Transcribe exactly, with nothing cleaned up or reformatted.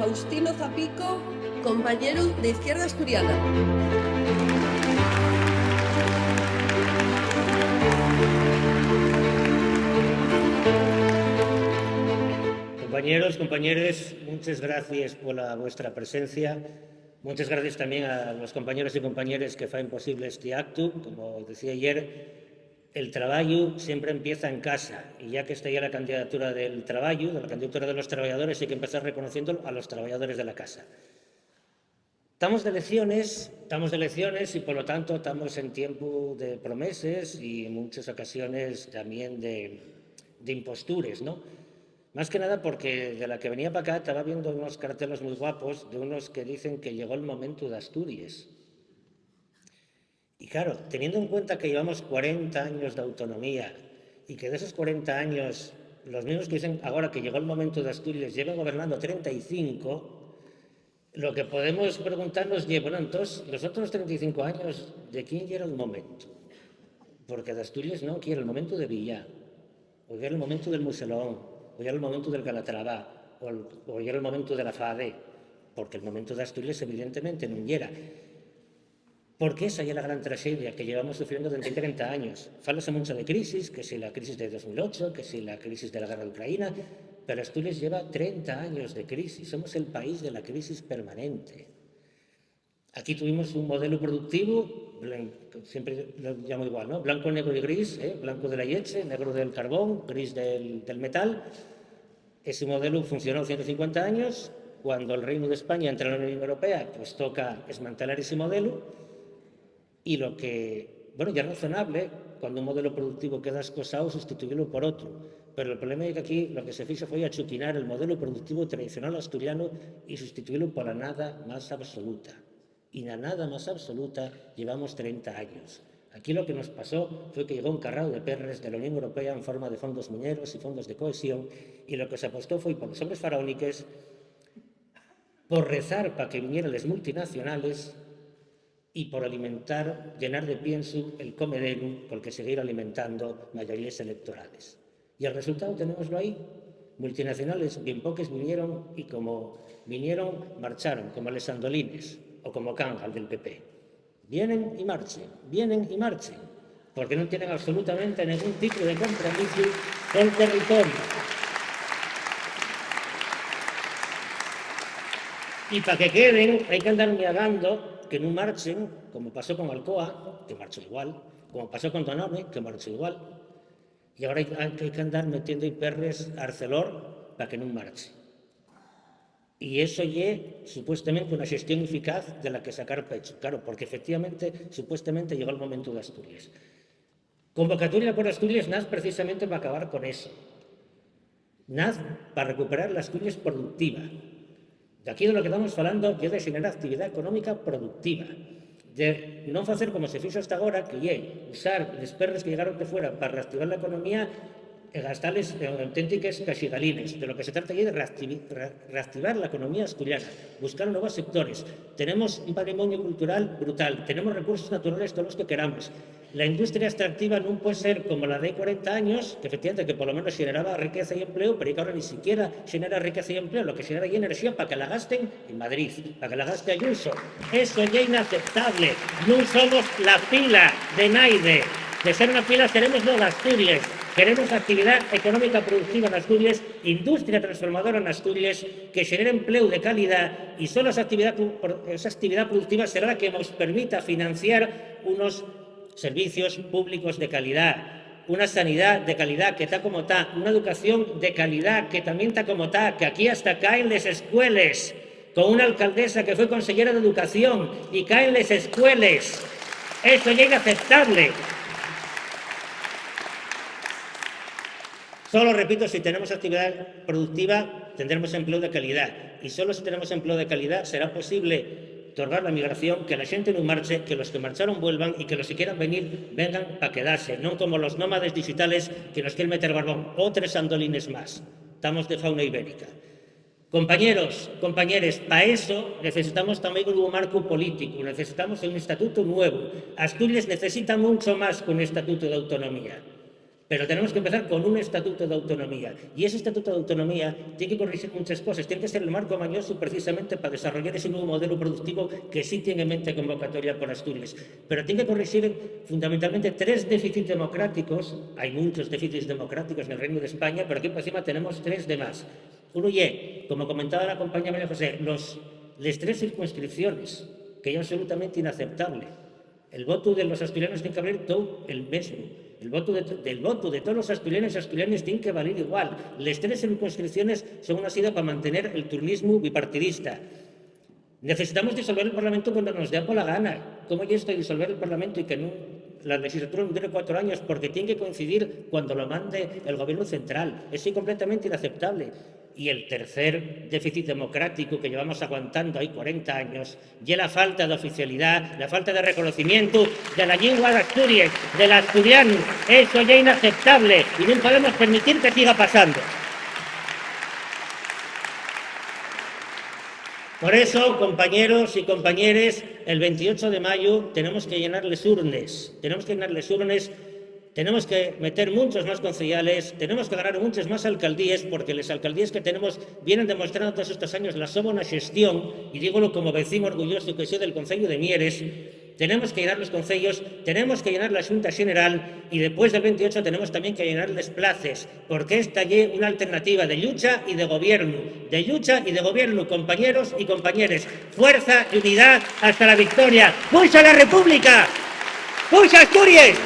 Faustino Zapico, compañero de Izquierda Asturiana. Compañeros, compañeres, munches gracies pola vuestra presencia. Munches gracies tamién a los compañeros y compañeres que faen posible esti actu. Como decía ayer, el trabayu siempre empieza en casa, y ya que esta ya la candidatura del trabayu, de la candidatura de los trabajadores, hay que empezar reconociendo a los trabajadores de la casa. Tamos d'elecciones, tamos d'elecciones y, polo tanto, tamos en tiempu de promeses y en munches ocasiones tamién de, de impostures, ¿no? Más que nada porque de la que venía pa acá taba viendo unos cartelos mui guapos de unos que dicen que llegó'l momentu d'Asturies. Y claro, teniendo en cuenta que llevamos cuarenta años d'autonomía y que d'esos cuarenta años los mismos que dicen agora que llegó'l momentu d'Asturies lleven gobernando trenta y cinco, lo que podemos preguntarnos ye, bueno, entós, los otros trenta y cinco años, ¿de quién yera'l momentu? Porque d'Asturies non, ¿quién yera'l momentu? De Villá, o yera'l momentu del Muselón, o yera'l momentu del Calatrava, o, o yera'l momentu de la FADE, porque el momentu d'Asturies evidentemente nun yera. Porque esa ye la gran traxedia que llevamos sufriendo dende trenta años. Fálase muncho de crisis, que si la crisis de dos mil ocho, que si la crisis de la guerra d'Ucraína, pero Asturies lleva trenta años de crisis. Somos el país de la crisis permanente. Aquí tuvimos un modelu productivu, blan-, siempre lo llamo igual, ¿no? Blanco, negro y gris, ¿eh? Blanco de la lleche, negro del carbón, gris del, del metal. Ese modelu funcionó ciento cincuenta años. Cuando el Reinu d'España entra na Unión Europea, pues toca esmantelar ese modelu. Y lo que, bueno, ya es razonable, cuando un modelo productivo queda escosao, sustituyelo por otro. Pero el problema es que aquí lo que se fixo foi achuquinar el modelo productivo tradicional asturiano y sustituyelo por la nada más absoluta. Y na nada más absoluta llevamos trenta años. Aquí lo que nos pasó fue que llegó un carrao de perres de la Unión Europea en forma de fondos mineros y fondos de cohesión, y lo que se apostó foi por los hombres faraóniques, por rezar pa que vinieran les multinacionales y por alimentar, llenar de piensu el comederu col que seguir alimentando mayoríes electorales. Y el resultao tenémoslo ahí. Multinacionales, bien poques vinieron, y como vinieron, marcharon, como les Sandolines o como Cangal del P P. Vienen y marchen, vienen y marchen, porque non tienen absolutamente nengún tipo de compromisu col territorio. Y pa que queden, hai que andar miagando que nun marchen, como pasó con Alcoa, que marchó igual, como pasó con Danone, que marchó igual. Y ahora hai, hai que andar metiendo y perres Arcelor pa que nun marche. Y eso ye, supuestamente, una xestión eficaz de la que sacar pechu. Claro, porque efectivamente, supuestamente, llegó el momento de Asturies. Convocatoria por Asturies naz precisamente pa acabar con eso. Naz pa recuperar la Asturies productiva. Daquí de lo que tamos falando ye de xenerar actividá económica productiva, de non facer como se fixo hasta agora, que ye usar les perres que llegaron de fuera pa reactivar la economía e gastales en auténtiques caxigalines. De lo que se trata ye de reactivi-, re-, reactivar la economía asturiana, buscar nuevos sectores. Tenemos un patrimonio cultural brutal, tenemos recursos naturales todos los que queramos. La industria extractiva nun pue ser como la d'hai cuarenta años, que efectivamente que polo menos xeneraba riqueza y empleu, pero que ahora ni siquiera xenera riqueza y empleu, lo que xenera ye enerxía pa que la gasten en Madrid, pa que la gaste Ayuso. Eso ye inaceptable. Nun somos la fila de naide. De ser una fila seremos no d'Asturies. Queremos actividá económica productiva n'Asturies, industria transformadora n'Asturies, que xenere empleu de calidá, y solo esa actividá cu-, pro-, esa actividá productiva será la que mos permita financiar unos servicios públicos de calidá, una sanidá de calidá que ta como ta, una educación de calidá que tamién ta como ta, que aquí hasta caen les escueles, con una alcaldesa que fue consellera de educación y caen les escueles. Eso ye inaceptable. Solo, repito, si tenemos actividá productiva, tendremos empleu de calidá. Y solo si tenemos empleu de calidá será posible torgar la migración, que la xente nun marche, que los que marcharon vuelvan y que los que quieran venir vengan pa quedase, non como los nómades digitales que nos quieren meter barbón. Otres sandolines más. Tamos de fauna ibérica. Compañeros, compañeres, pa eso necesitamos también un nuevo marco político, necesitamos un estatuto nuevo. Asturies necesita mucho más que un estatuto de autonomía. Pero tenemos que empezar con un estatuto de autonomía. Y ese estatuto de autonomía tiene que corregir muchas cosas. Tiene que ser el marco mañoso precisamente para desarrollar ese nuevo modelo productivo que sí tiene en mente Convocatoria por Asturias. Pero tiene que corregir fundamentalmente tres déficits democráticos. Hay muchos déficits democráticos en el Reino de España, pero aquí por encima tenemos tres de más. Uno ye, como comentaba la compañera María José, los, les tres circunscripciones, que es absolutamente inaceptable. El voto de los asturianos tiene que valer todo el mismo. El voto de, del voto de todos los asturianos y asturianas tiene que valer igual. Las tres circunscripciones son una sida para mantener el turnismo bipartidista. Necesitamos disolver el Parlamento cuando nos dé por la gana. ¿Cómo es esto de disolver el Parlamento y que no, la legislatura no dure cuatro años? Porque tiene que coincidir cuando lo mande el gobierno central. Eso es completamente inaceptable. Y el tercer déficit democrático que llevamos aguantando ahí cuarenta años y es la falta de oficialidad, la falta de reconocimiento de la lengua de Asturias, del asturiano. Eso ya es inaceptable y no podemos permitir que siga pasando. Por eso, compañeros y compañeres, el veintiocho de mayo tenemos que llenar les urnes. Tenemos que llenar les urnes, tenemos que meter muchos más concejales, tenemos que ganar muchas más alcaldías, porque las alcaldías que tenemos vienen demostrando todos estos años la so bona xestión, y dígolo como vecino orgulloso que soy del Concello de Mieres. Tenemos que llenar los concellos, tenemos que llenar la Xunta General, y después del veintiocho tenemos también que llenar les places, porque esta ye una alternativa de lucha y de gobierno, de lucha y de gobierno, compañeros y compañeres. Fuerza y unidad hasta la victoria. ¡Puxa la República! ¡Puxa Asturias!